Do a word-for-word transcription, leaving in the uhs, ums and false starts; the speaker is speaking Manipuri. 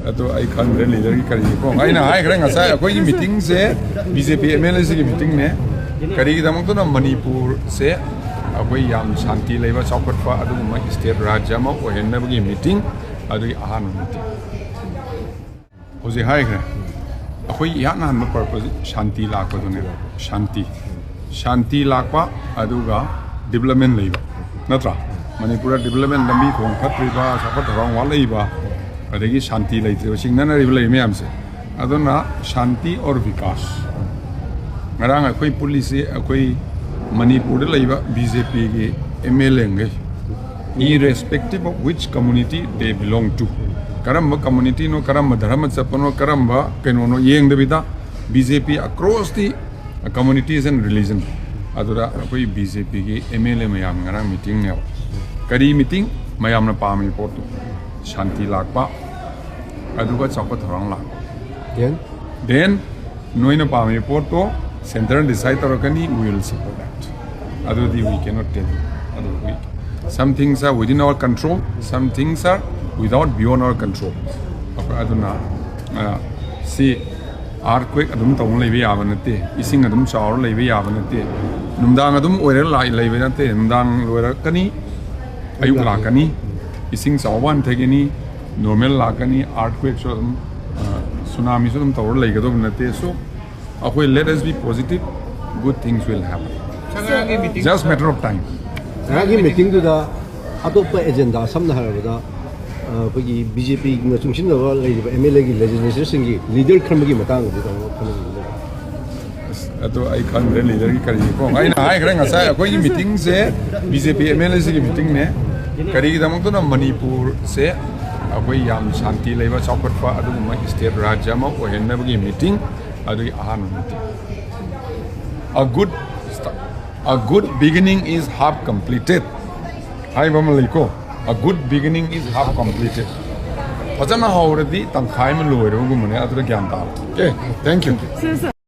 ꯑꯗꯣ ꯑꯩ ꯈꯪꯗ꯭ꯔꯦ ꯂꯤꯗꯔꯒꯤ ꯀꯔꯤꯒꯤ ꯄꯣꯡ꯫ ꯑꯩꯅ ꯍꯥꯏꯈ꯭ꯔꯦ ꯉꯁꯥꯏ, ꯑꯩꯈꯣꯏꯒꯤ ꯃꯤꯇꯤꯡꯁꯦ B J P M L ꯑꯦꯁꯤꯒꯤ ꯃꯤꯇꯤꯡꯅꯦ꯫ ꯀꯔꯤꯒꯤꯗꯃꯛꯇꯅ ꯃꯅꯤꯄꯨꯔꯁꯦ ꯑꯩꯈꯣꯏ ꯌꯥꯝ ꯁꯥꯟꯇꯤ ꯂꯩꯕ, ꯆꯥꯎꯈꯠꯄ ꯑꯗꯨꯒꯨꯝꯕ ꯁ꯭ꯇꯦꯠ, ꯔꯥꯖ꯭ꯌ ꯑꯃ ꯑꯣꯏꯍꯟꯅꯕꯒꯤ ꯃꯤꯇꯤꯡ, ꯑꯗꯨꯒꯤ ꯑꯍꯥꯟꯕ ꯃꯤꯇꯤꯡ꯫ ꯍꯧꯖꯤꯛ ꯍꯥꯏꯈ꯭ꯔꯦ, ꯑꯩꯈꯣꯏ ꯏꯍꯥꯟ ꯍꯥꯟꯕ ꯄꯔꯄꯁ ꯁꯥꯟꯇꯤ ꯂꯥꯛꯄꯗꯨꯅꯦꯕ꯫ ꯁꯥꯟꯇꯤ, ꯁꯥꯟꯇꯤ ꯂꯥꯛꯄ, ꯑꯗꯨꯒ ꯗꯤꯕꯂꯞꯃꯦꯟ ꯂꯩꯕ, ꯅꯠꯇ꯭ꯔꯥ? ꯃꯅꯤꯄꯨꯔꯗ ꯗꯤꯕꯂꯞꯃꯦꯟ, ꯂꯝꯕꯤ ꯊꯣꯡ ꯐꯠꯇ꯭ꯔꯤꯕ, ꯆꯥꯎꯈꯠ ꯊꯧꯔꯥꯡ ꯋꯥꯠꯂꯛꯏꯕ, ꯑꯗꯒꯤ ꯁꯥꯟꯇꯤ ꯂꯩꯇ꯭ꯔꯤꯕ, ꯆꯤꯡꯅꯅꯔꯤꯕ ꯂꯩ ꯃꯌꯥꯝꯁꯦ꯫ ꯑꯗꯨꯅ ꯁꯥꯟꯇꯤ ꯑꯣꯔ ꯕꯤꯀꯥꯁ꯫ ꯉꯔꯥꯡ ꯑꯩꯈꯣꯏ ꯄꯨꯜꯂꯤꯁꯤ ꯑꯩꯈꯣꯏ ꯃꯅꯤꯄꯨꯔꯗ ꯂꯩꯕ ꯕꯤ ꯖꯦ ꯄꯤꯒꯤ ꯑꯦꯝ ꯑꯦꯜ ꯑꯦ ꯉꯩ, irrespective of which community they belong to, ꯀꯔꯝꯕ ꯀꯝꯃꯨꯅꯤꯇꯤꯅꯣ, ꯀꯔꯝꯕ ꯙꯔꯃ ꯆꯠꯄꯅꯣ, ꯀꯔꯝꯕ ꯀꯩꯅꯣꯅꯣ ꯌꯦꯡꯗꯕꯤꯗ, B J P across the communities and religion, ꯑꯗꯨꯗ ꯑꯩꯈꯣꯏ ꯕꯤ ꯖꯦ ꯄꯤꯒꯤ ꯑꯦꯝ ꯑꯦꯜ ꯑꯦ ꯃꯌꯥꯝ ꯉꯔꯥꯡ ꯃꯤꯇꯤꯡꯅꯦꯕ꯫ ꯀꯔꯤ ꯃꯤꯇꯤꯡ? ꯃꯌꯥꯝꯅ ꯄꯥꯝꯃꯤ ꯄꯣꯠꯇꯨ, ꯁꯥꯟꯇꯤ ꯂꯥꯛꯄ, ꯑꯗꯨꯒ ꯆꯥꯎꯈꯠ ꯊꯧꯔꯥꯡ ꯂꯥꯛꯄ꯫ Then? Then, ꯅꯣꯏꯅ ꯄꯥꯝꯃꯤ ꯄꯣꯠꯇꯣ ꯁꯦꯟꯇꯔꯅ ꯗꯤꯁꯥꯏꯠ ꯇꯧꯔꯛꯀꯅꯤ, we will support that. ꯑꯗꯨꯗꯤ we cannot tell you. ꯑꯗꯨ we, some things are within our control, some things are without, beyond our control. ꯑꯩꯈꯣꯏ ꯑꯗꯨꯅ, ꯑ, ꯁꯤ ꯑꯥꯔꯠꯀ꯭ꯋꯦꯛ ꯑꯗꯨꯝ ꯇꯧꯅ ꯂꯩꯕ ꯌꯥꯕ ꯅꯠꯇꯦ, ꯏꯁꯤꯡ ꯑꯗꯨꯝ ꯆꯥꯎꯔ ꯂꯩꯕ ꯌꯥꯕ ꯅꯠꯇꯦ, ꯅꯨꯡꯗꯥꯡ ꯑꯗꯨꯝ ꯑꯣꯏꯔ ꯂꯥꯛ-, ꯂꯩꯕ ꯅꯠꯇꯦ, ꯅꯨꯡꯗꯥꯡ ꯂꯣꯏꯔꯛꯀꯅꯤ, ꯑꯌꯨꯛ ꯂꯥꯛꯀꯅꯤ, ꯏꯁꯤꯡ ꯆꯥꯎꯕ ꯍꯟꯊꯒꯅꯤ, ꯅꯣꯔꯃꯦꯜ ꯂꯥꯛꯀꯅꯤ, ꯑꯥꯔꯠꯀ꯭ꯋꯦꯛꯁꯨ ꯑꯗꯨꯝ, ꯑ, ꯁꯨꯅꯥꯃꯤꯁꯨ ꯑꯗꯨꯝ ꯇꯧꯔ ꯂꯩꯒꯗꯧꯕ ꯅꯠꯇꯦ꯫ So ꯑꯩꯈꯣꯏ, let us be positive, good things will happen, just matter of time. ꯉꯔꯥꯡꯒꯤ ꯃꯤꯇꯤꯡꯗꯨꯗ ꯑꯇꯣꯞꯄ ꯑꯦꯖꯦꯟꯗꯥ, ꯁꯝꯅ ꯍꯥꯏꯔꯕꯗ, ꯑ, ꯑꯩꯈꯣꯏꯒꯤ ꯕꯤ ꯖꯦ ꯄꯤꯅ ꯆꯨꯡꯁꯤꯟꯅꯕ ꯂꯩꯔꯤꯕ ꯑꯦꯝ ꯑꯦꯜ ꯑꯦꯒꯤ ꯂꯦꯖꯤꯁꯂꯦꯆꯔꯁꯤꯡꯒꯤ ꯂꯤꯗꯔ ꯈꯟꯕꯒꯤ ꯃꯇꯥꯡꯗꯗꯤ ꯀꯃꯥꯏꯅ ꯈꯟꯅꯕꯤꯕ ꯂꯩ? ꯑꯗꯣ ꯑꯩ ꯈꯪꯗ꯭ꯔꯦ ꯂꯤꯗꯔꯒꯤ ꯀꯔꯤꯒꯤ ꯄꯣꯡ꯫ ꯑꯩꯅ ꯍꯥꯏꯈ꯭ꯔꯦ ꯉꯁꯥꯏ, ꯑꯩꯈꯣꯏꯒꯤ ꯃꯤꯇꯤꯡꯁꯦ B J P M L ꯑꯦꯁꯤꯒꯤ ꯃꯤꯇꯤꯡꯅꯦ꯫ ꯀꯔꯤꯒꯤꯗꯃꯛꯇꯅ ꯃꯅꯤꯄꯨꯔꯁꯦ ꯑꯩꯈꯣꯏ ꯌꯥꯝ ꯁꯥꯟꯇꯤ ꯂꯩꯕ, ꯆꯥꯎꯈꯠꯄ ꯑꯗꯨꯒꯨꯝꯕ ꯁ꯭ꯇꯦꯠ, ꯔꯥꯖ꯭ꯌ ꯑꯃ ꯑꯣꯏꯍꯟꯅꯕꯒꯤ ꯃꯤꯇꯤꯡ, ꯑꯗꯨꯒꯤ ꯑꯍꯥꯟꯕ meeting. A good start, a good beginning is half completed ꯍꯥꯏꯕ ꯑꯃ ꯂꯩꯀꯣ꯫ A good beginning is half completed. ꯐꯖꯅ ꯍꯧꯔꯗꯤ ꯇꯪꯈꯥꯏ ꯑꯃ ꯂꯣꯏꯔꯕꯒꯨꯝꯕꯅꯦ꯫ ꯑꯗꯨꯗ ꯒ꯭ꯌꯥꯟ ꯇꯥꯔꯣ꯫ Okay, thank you.